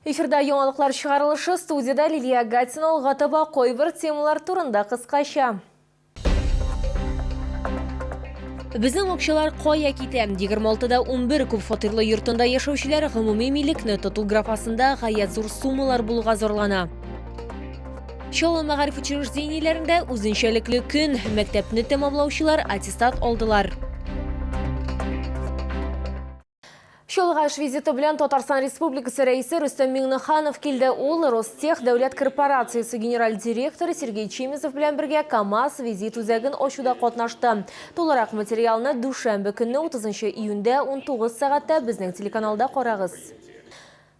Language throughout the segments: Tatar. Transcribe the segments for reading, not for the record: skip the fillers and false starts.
Эфирда яңалыклар чыгарылышы, студиядә Лилия Гатина. Алга таба кайбер темалар турында кыскача. Безнең акчалар кая китә? 26-да 11 күп фатирлы йортында яшәүчеләр гомуми милекне тоту графасында гаять зур суммалар булуга зарлана. Чаллы мәгариф учреждениеләрендә үзенчәлекле көн. Мәктәпне тәмамлаучылар аттестат алдылар. Чаллыга эш визиты белән Татарстан Республикасы Рәисе Рөстәм Миңнеханов килде. Ул Ростех дәүләт корпорациясе генераль директоры Сергей Чемезов белән бергә КАМАЗ визит үзәген ачуда катнашты. Тулырак материалны дүшәмбе көнне 30 июньдә 19 сәгатьтә безнең телеканалда карагыз.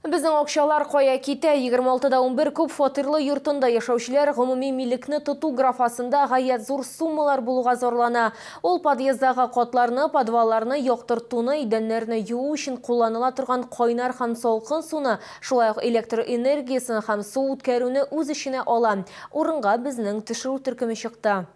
Безнең акчалар кая китә? 26 да 11 күп фатирлы йортында яшәүчеләр гомуми милекне тоту графасында гаять зур суммалар булуга зарлана. Ул подъезддагы катларны, подвалларны яктыртуны, идәннәрне юу өчен кулланыла торган кайнар һәм салкын суны, шулай ук электр энергиясен һәм су үткәрүне үз эченә ала. Урынга безнең төшерү төркеме чыкты.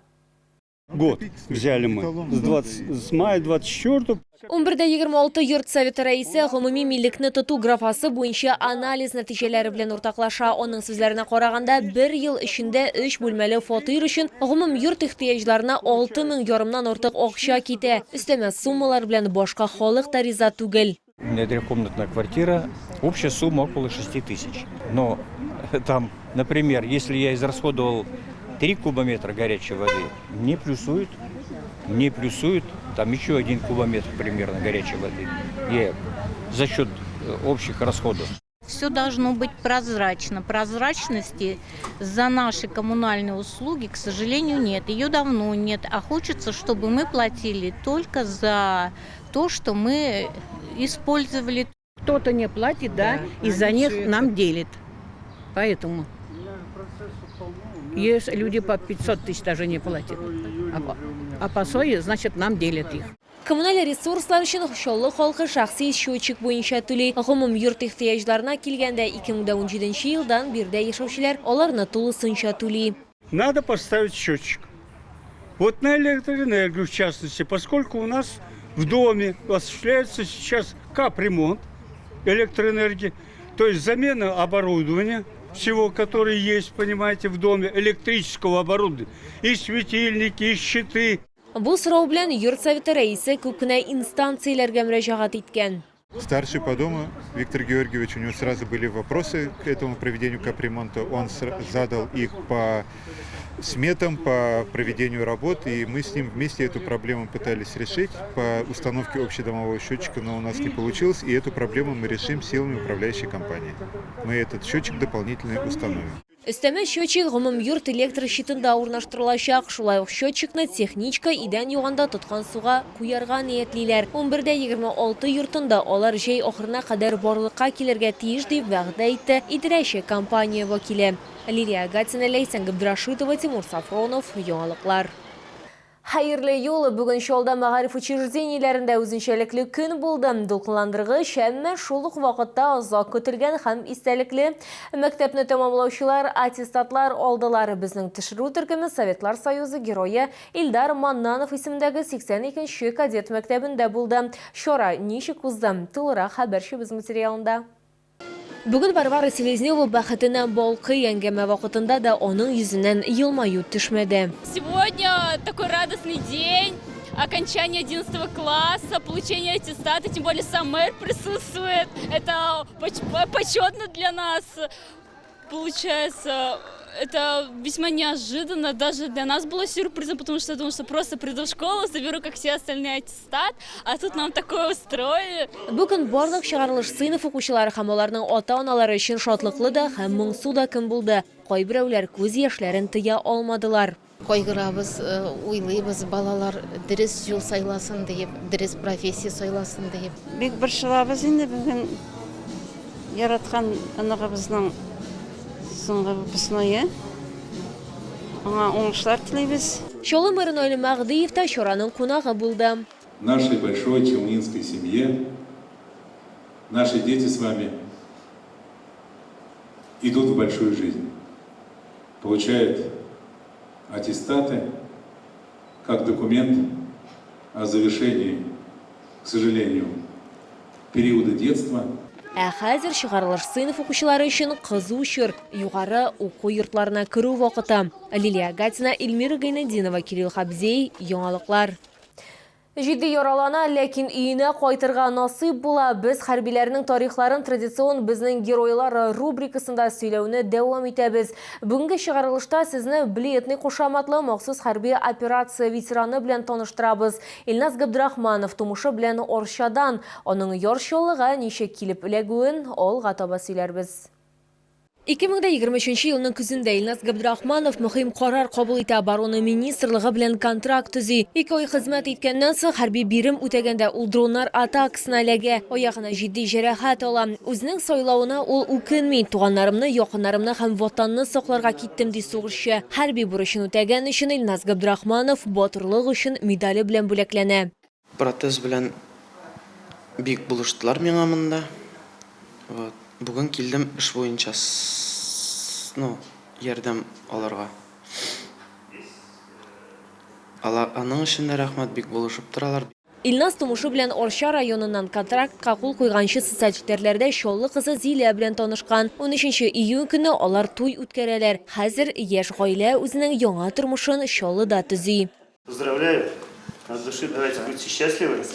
Год взяли мы с 20, с мая 24. 11 дә 26 йорт советы рәисе гомуми милекне тоту графасы буенча анализ нәтиҗәләре белән уртаклаша. Аның сүзләренә караганда, бер ел эчендә өч бүлмәле фатир өчен гомумйорт ихтыяҗларына 6 мең ярымнан артык акча китә. Өстәмә суммалар белән башка халык та риза түгел. У меня трехкомнатная квартира, общая сумма около 6 тысяч. Но там, например, если я израсходовал 3 кубометра горячей воды, мне плюсуют там еще 1 кубометр примерно горячей воды. Я за счет общих расходов. Все должно быть прозрачно. Прозрачности за наши коммунальные услуги, к сожалению, нет. Ее давно нет. А хочется, чтобы мы платили только за то, что мы использовали. Кто-то не платит, да, и за них нам делит. Поэтому есть люди по 500 тысяч даже не платят. А по своей, значит, нам делят их. Коммуналь ресурслар өчен Чаллы халкы шәхси счетчик буенча түли. Гомум йорт ихтыяҗларына килгәндә, 2017 елдан биредә яшәүчеләр аларны тулысынча түли. Надо поставить счетчик. Вот на электроэнергию, в частности, поскольку у нас в доме осуществляется сейчас капремонт электроэнергии, то есть замена оборудования, всего, которое есть, понимаете, в доме, электрического оборудования, и светильники, и щиты. Бу сорау белән йорт советы рәисе күп кенә инстанцияләргә мөрәҗәгать иткән. Старший по дому Виктор Георгиевич, у него сразу были вопросы к этому проведению капремонта. Он задал их по сметам, по проведению работ, и мы с ним вместе эту проблему пытались решить по установке общедомового счетчика, но у нас не получилось, и эту проблему мы решим силами управляющей компании. Мы этот счетчик дополнительно установим. Өстәмә счетчик гомумйорт электр щитында урнаштырылачак. Шулай ук счетчикны техничка идән юганда тоткан суга куярга ниятлиләр. 11дә 26 йортында алар җәй ахырына кадәр барлыкка килергә тиеш, дип вәгъдә итте идарәче компания вәкиле. Лилия Гатина, Ләйсән Габдрашитова, Тимур Сафронов, Яңалыклар. Хәерле юл! Бүген Чаллыда мәгариф учреждениеләрендә үзенчәлекле көн булды. Дулкынландыргыч, әмма шул ук вакытта озак көтелгән һәм истәлекле. Мәктәпне тәмамлаучылар аттестатлар алдылар. Безнең төшерү төркеме Советлар Союзы герое Илдар Маннанов исемендәге 82 нче кадет мәктәбендә булды. Чара ничек узды? Тулырак хәбәрчебез материалында. Бүген Варвара Селезнева бәхетенә балкый, әңгәмә вакытында да аның йөзеннән елмаю төшмәде. Сегодня такой радостный день, окончание 11 класса, получение аттестата, тем более сам мэр присутствует. Это почетно для нас. Получается, это весьма неожиданно, даже для нас было сюрпризом, потому что я думала, что просто приду в школу, заберу, как все остальные, аттестат, а тут нам такое устроили. Бүген барлык чыгарылыш сыйныф укучылары һәм аларның ата-аналары өчен шатлыклы да һәм моңсу да көн булды. Кайберәүләр күз яшьләрен тыя алмадылар. Кайгырабыз, уйлыйбыз, балалар дөрес юл сайласын диеп, дөрес профессия сайласын диеп. Бик борчылабыз инде, бүген яраткан оныгыбызның соңгы выпускное. Аңа уңышлар телибез. Чаллы мэры Наил Мәһдиев та чараның кунагы булды. В нашей большой челнинской семье наши дети с вами идут в большую жизнь, получают аттестаты как документ о завершении, к сожалению, периода детства. Ә хәзер чыгарылыш сыйныф укучылары өчен кызу чор, югары уку йортларына керү вакыты. Лилия Гатина, Эльмира Гайнетдинова, Кирилл Хабзей, Яңалыклар. Җитди яралана, ләкин өенә кайтырга насыйп була. Без хәрбиләрнең тарихларын традицион Безнең геройлар рубрикасында сөйләүне дәвам итәбез. Бүгенге чыгарылышта сезне Бледный кушаматлы махсус хәрби операция ветераны белән таныштырабыз. Илназ Габдрахманов тумышы белән Арчадан. Аның Яр Чаллыга ничек килеп эләгүен алга таба сөйләрбез. 2023 елның көзендә Илназ Габдрахманов мөһим карар кабул итә, оборона министрлыгы белән контракт төзи. Ике ай хезмәт иткәннән соң, хәрби бирем үтәгәндә ул дроннар атакасына эләгә, аягына җитди җәрәхәт ала. Үзенең сайлавына ул үкенми. Туганнарымны, якыннарымны һәм Ватанны сакларга киттем, ди сугышчы. Хәрби бурычын үтәгән өчен Илназ Габдрахманов Батырлык өчен медале белән бүләкләнә. Протез белән бик булыштылар миңа монда. Вот. Бүген килдем эш буенча ну, ярдәм алырга. Ала, аның өчен дә рәхмәт, бик булышып торалар. Илназ тумышы белән Арча районыннан, контрактка кул куйганчы социаль челтәрләрдә Чаллы кызы Зилә белән танышкан. Унөченче июнь көнне алар туй үткәрәләр. Хәзер яшь гаилә үзенең яңа тормышын Чаллыда төзи. Поздравляю от души, давайте будьте счастливы,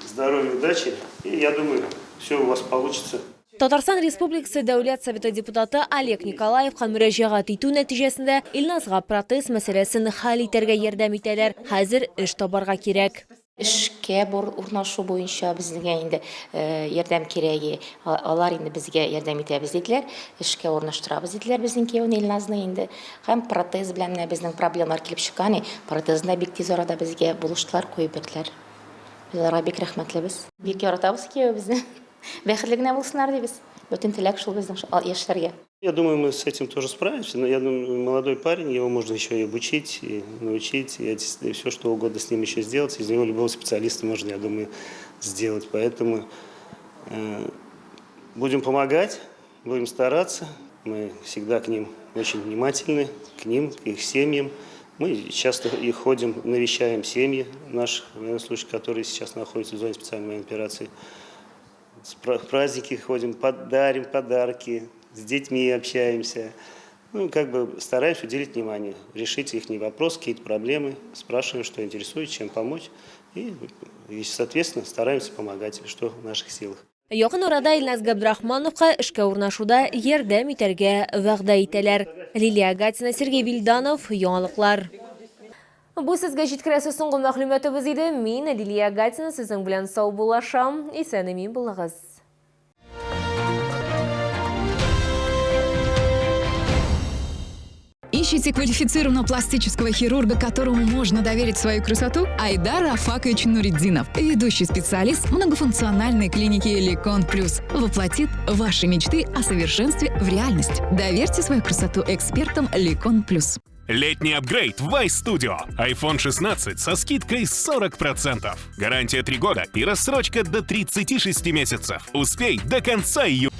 здоровья, удачи, и я думаю, все у вас получится. Татарстан Республикасы Дәүләт Советы депутаты Олег Николаевка мөрәҗәгать итү нәтиҗәсендә Илназга протез мәсьәләсен хәл итәргә ярдәм итәләр. Хәзер эш табарга кирәк. Эшкә урнашу буенча безгә инде ярдәм кирәги. Алар инде безгә ярдәм итәбез диделәр. Эшкә урнаштырабыз диделәр безнең кияүне Илназны инде. Һәм протез белән менә безнең проблемалар килеп чыккан и, протезны да бик тиз арада безгә булыштылар, куеп бирделәр. Без аларга бик рәхмәтлебез. Бик яратабыз киявебезне. Бәхетле генә булсыннар дибез. Бөтен теләк шул безнең яшьләргә. Я думаю, мы с этим тоже справимся, но я думаю, молодой парень, его можно еще и обучить, и научить, и все что угодно с ним еще сделать. Из него любого специалиста можно, я думаю, сделать. Поэтому будем помогать, будем стараться. Мы всегда к ним очень внимательны, к ним, к их семьям. Мы часто их ходим, навещаем семьи наших военнослужащих, которые сейчас находятся в зоне специальной военной операции. В праздники ходим, подарим подарки, с детьми общаемся. Ну, как бы стараемся уделить внимание, решить их вопросы, какие-то проблемы, спрашиваем, что интересует, чем помочь. И, соответственно, стараемся помогать, что в наших силах. Якын арада Илназ Габдрахмановка эшкә урнашуда ярдәм итәргә вәгъдә итәләр. Лилия Гатина, Сергей Вильданов, Яңалыклар. Бу сезгә җиткерәсе соңгы мәгълүматыбыз иде. Мин, Лилия Гатина, сезнең белән саубуллашам. Исән-имин булыгыз. Ищете квалифицированного пластического хирурга, которому можно доверить свою красоту? Айдар Рафакович Нуритдинов, ведущий специалист многофункциональной клиники «Ликон Плюс», воплотит ваши мечты о совершенстве в реальность. Доверьте свою красоту экспертам «Ликон Плюс». Летний апгрейд в iStudio. iPhone 16 со скидкой 40%. Гарантия 3 года и рассрочка до 36 месяцев. Успей до конца июня.